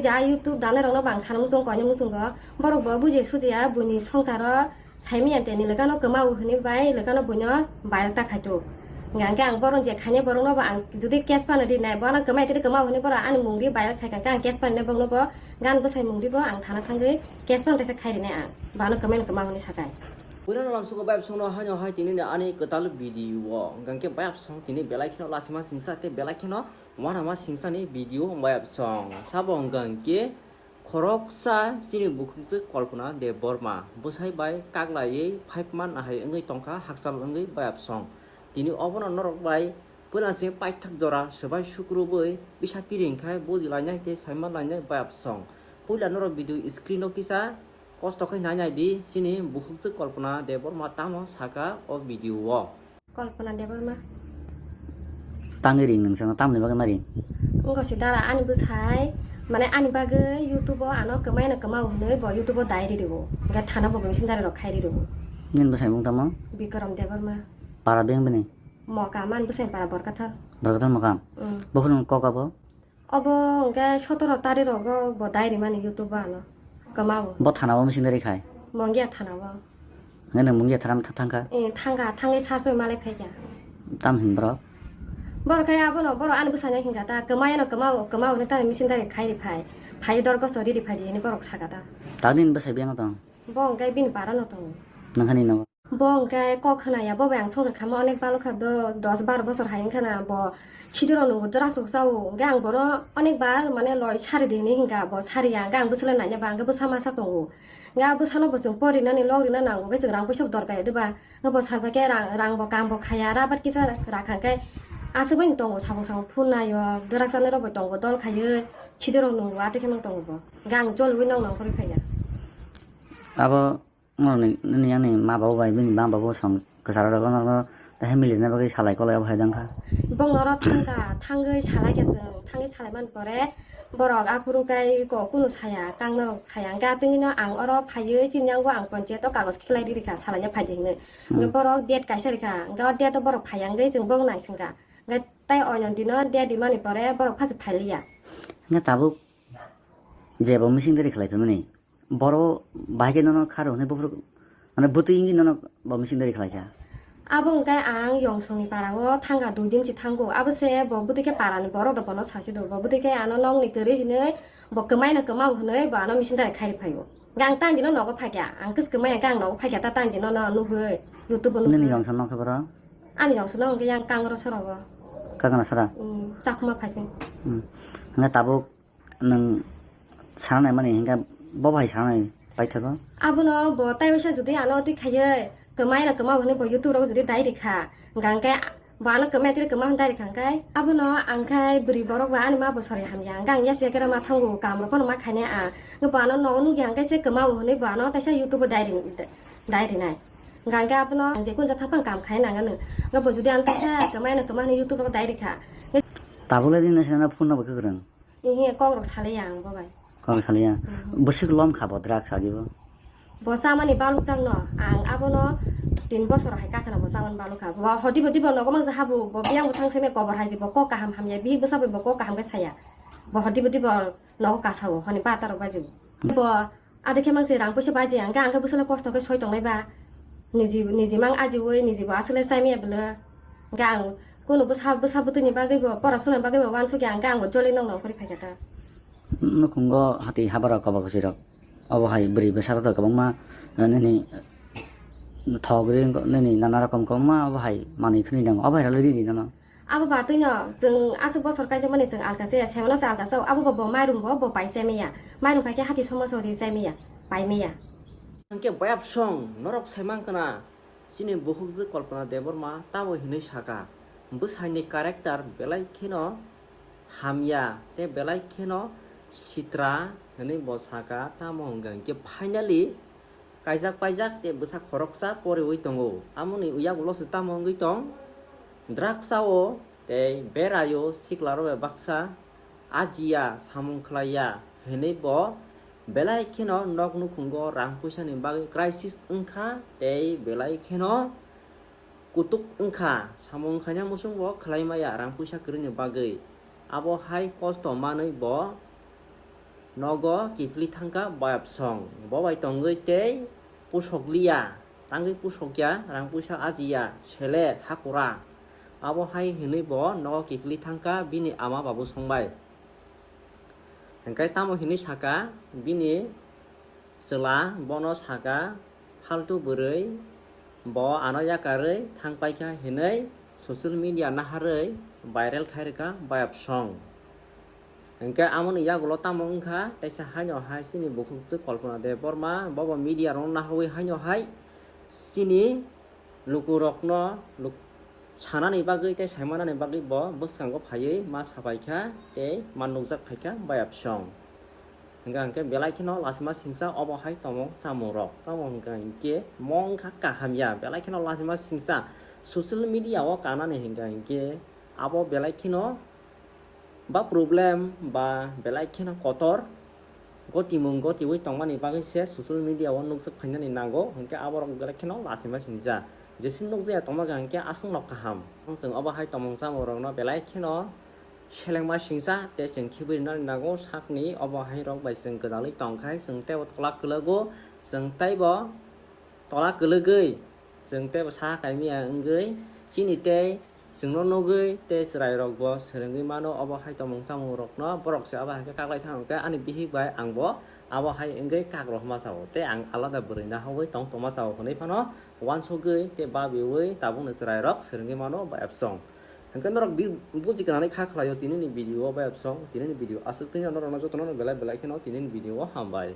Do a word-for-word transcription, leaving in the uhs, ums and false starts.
Ja YouTube danai rokno bo ang sana muchung koina muchungo. Borok bo buji sujiya buini songsaro saimanya teni lekano kwmao hwnwi bai lekano buino bayar ta khaitu. Hingkha hingkhe ang bohrok je khainai borokno bo ang jodi cash phano rinai, bono kwmai tini kwmao hwnwi borok ani mung ri bayar khai kha, ang cash phano rinai borokno bo gan bwsai mung ri bo ang thana thangwi cash phano teisa khai rinai ang. Bono kwmai no kwmao hwnwi sakai. Puila no lamsugo bayapsongno haino hai tini ani kwtal video o. Hingkha hingkhe bayapsong tini belai kheno lachima singsa tei belai kheno wanama singsani video bayapsong. Sabo hingkha hingkhe khoroksa chini bukhukjwk Kalpana Debbarma bwsai bai kaklaiwi five month ahai wngwi tongkha hakchal wngwi bayapsong. Tini obono norok bai puila se paithak jora swbai sukrubwi bisa piring khai buji lainai tei saima lainai bayapsong. Puila norok video screen o kisa kosto khe nai nai di, chini bukhukjwk Kalpana Debbarma tamo saka o video o. Kalpana Debbarma. Tangwi ring nung sano tamni bagwi ma ring? Wngkha si dara ani bwsai, mane ani bagwi YouTube o ano kwmai no kwmao hwnwi bo YouTube o dai ri rwo. Hingkhe thana bo machine dari rok khai ri rwo. Nini bwsai mung tamo? Bikram Debbarma. Para beng bini? Moka man bwsai para Borkathal. Borkathal Moka? Mm. Bokhorok kok abo? Obo hingkhe sotoro tarik rogo bo dai rimani YouTube o ano. Kwmao. Bo thana o machine dari khai? Mongia thana o. Hingkhe nwng Mongia thana thang kha? Eh, thangkha, thangwi sar soi malai phaikha. Tam hin borok? Borok khe abono, borok ani bwsano hingkha ta, kwmai ano kwmao, kwmao hwnwi ta machine dari khai ri phai. Phai dor goso ri ri phai di hwnwi borok sakha ta. Tagni ni bwsai biyang tong? Bo hingkhe bini parano tongo. Nangkhani no? Bo hingkhe kok khna ya, bo bai ang songsa khama onek balo kha, do-, dos bar bosor hai wngkha na, bo sidorok nungbo dwrak rok chao, hingkhe ang bono onek bar mane loi sari di hinwi hingkha, bo sari ya, hingkhe ang bwswlai nanya ba, hingkhe bwsa masa tongo, hingkhe a bwsano bo chwng por rinani lok rina nango, hingkhe chwng rang puisa bo dorkar ya diba, hingkhe bo salbai khe rang, rang bo kam bo khaya, rabar kisa rakha hingkhe aswk bai tongo, sabung sabung phunai o, dwrak chanai rok bo tongo, dol khaiwi sidorok nungbo atwi khe mang tongo bo, hingkhe ang joliui nok nongkhorwi phaiya. Abo Norokni, nini yang ni ma babu bai bini ma babu song kwcharo rogo norokno tei milirina bagwi salai kolai obo hai jang kha. Bong norok thangkha, thangwi salai kha chwng, thangwi salai man pore borok aphuru kai ko kunu saya, kangno saya, hingkhe atwngwino ang oro phaiwi chini yango ang ponchayat o kagoj khlai riri kha, salaina phai di hinwi. Hingkhe Hmm. Borok date kaisa rikha, hingkhe o date o borok phai ya wngwi chwng bong naisingkha. Hingkhe tai oino dino date rimani pore borok phasi phai liya. Hingkhe tabuk je bo missing dari khlai phaimani. Boro bahai khe nono kharo hwnwi buphuru, mane bwtwi wngwi nono bo missing dari khlai kha. Abo hwnkhe ang Yongsongni parao thangkha dui din se thango. Abo se bo bwtwi khe parani borok rok bono sasi do. Bo bwtwi khe ano nokni kwrwi hwnwi bo kwmai no kwmao hwnwi bo ano missing dari khai phaio. Hwnkhe ang tang dino nogo phaikha. Ang kwchwk kwmai hwnkhe ang nogo phaikha ta tang dino no nugwi YouTube o nugwi. Nini Yongsong nokha boro? Ani Yongsong no hwnkhe yang Kangrasora o. Kangrasora? Hmm, Chakma phaising. Hmm. Hwnkhe tabuk Nwng sanai mani hinkhe bo bai sanai paithago. Abono bo tai waisa jodi ano twi khaiwi kwmai na kwma hwnwi bo YouTube rogo jodi dai rikha, hwnkha hwnkhe bo ano kwmai twi kwma hwnwi dai rikha hwnkhe abono ang khai bwrwi borok ba ani ma bo sori hamya hwnkhe ang yasiya khe rw ma thango, kam rok phano ma khainai ang, hwnkhe bo ano nogo nukya hwnkhe se kwma o hwnwi bo ano taisa YouTube o dai ri-, dai rinai. Hwnkha hwnkhe abono ang je kunja thapang kam khai nang ano, hwnkhe bo jodi ano taisa kwmai na kwma hwnwi YouTube rogo dai rikha. Tabuk le din naisana phone no bo kwrwng. Ihi kok rok salai ya ang bo bai. Kok salai ya. Mhm. Bwswk lom kha bo drugs agi bo. Bo chamani baluk jak no, ang abono tin bosor hai kakhe no bo chamani baluk kha. Bo hodi bo dibo nogo mang jaha bo, bo biyang bo thang seme kobor hai bo kok kaham hamya, bihik bwsa bai bo kok kaham khe saya. Bo hodi bo dibo nogo kasa o, honi bata rok bai bo. Bo Ado khe mang se rang puisa bai je, ang khe, ang khe bwswk le kosto khe soi tongnai ba. Niji, niji mang ajiui, niji bo aswk le chai maya bwle. Hwnkhe ang kunu bwsa, bwsa bwtwini bagwi bo, pora suna bagwi bo uansukya, hwnkhe ang bo joli nokno ongkhorwi phaikha ta. Nukhungo hati habara kobo kwchwi rok. Obo hai bwrwi bwsa rok kwbangma, eh, nini thok ri, nini nana rokom kwbangma obo hai manwi thwni nango. Obo hai rok le riri nano. Abo ba twino chwng aswk bosor kaijakmani chwng alka se, semano se alka se, abo ba bo mairum bo, bo pai chai maya. Mairum pai khe hati somoso ri chai maya, pai maya. Hwnkhe bayapsong norok sai mankha na, chini bukhukjwk Kalpana Debbarma tamo hinwi saka, bwsaini character belai kheno hamya tei belai kheno sitra hinwi bo saka, tamo hwnkha hwnkhe finally Kaijak paijak tei bwsa khoroksa poriwi tongo. Amoni yagulo se tamo wngwi tong? Drugs o tei berai o siklarok bai baksa ajiya samung khlaiya hinwi bo belai kheno nok nukhungo rang puisani bagwi crisis wngkha tei belai kheno kutuk wngkha, samung wngkhaina muchung bo khlai maya rang puisa kwrwini bagwi. Abo hai kosto manwi bo Nogo kiphilwi thangkha bayapsong, bo bai tongwi tei pusokliya, tangwi pusokya, rang puisa ajiya, sele hakura. Abo hai hinwi bo nogo kiphilwi thangkha bini ama babu songbai. Hingkhe tamo hinwi saka bini chwla bono saka, "Faltu bwrwi, bo ano yakarwi thangpaikha," hinwi social media naharwi viral khairwkha bayapsong. Hingkhe amoni yagulo tamo wngkha, teisa haino hai chini bukhuk swk Kalpana Debbarma, bobo media rokno naharwi haino hai chini lukurokno luk-, sanani bagwi tei saimanani bagwi bo bwskango phaiwi ma sapaikha tei ma nukjak phaikha bayapsong. Hingkha hingkhe belai kheno lachima singcha obo hai tongmung chamungrok. Tamo hingkha hingkhe mong kha kaham ya, belai kheno lachima singcha social media o kanani hingkha hingkhe abo belai kheno ba problem ba belai kheno kotor gotimung gotiwi tongmani bagwi se social media o nukjak phainani nango, hingkhe aborok belai kheno lachima singcha. Jesi nukjaya tongma hingkhe aswk no kaham. Chwng obo hai tongmung chamungrokno belai kheno selengma singcha tei chwng khibirinani nango sakni obo hai rok bai chwng gwdalwi tongkhai chwng teibo tola kwlago, chwng teibo tola kwlwgwi chwng teibo sa kaimiya wngwi chini tei chwngno nugwi tei chwrairokbo swrwngwi mano obo hai tongmung chamungrokno. Borok se abo hai khe kaklai thangkhe ani bihik bai angbo abo hai wngwi kak rohorma sao tei ang alada bwrwi naharwi tong tongma sao hwnwi phano uansugwi tei babiui tabukni chwrairok swrwngwi mano bayapsong. Hingkhe norok bi-, buji gwnangni kha khlaio tinini video o bayapsong, tinini video aswk twi norokno jotono belai belai kheno tinini video o hambai.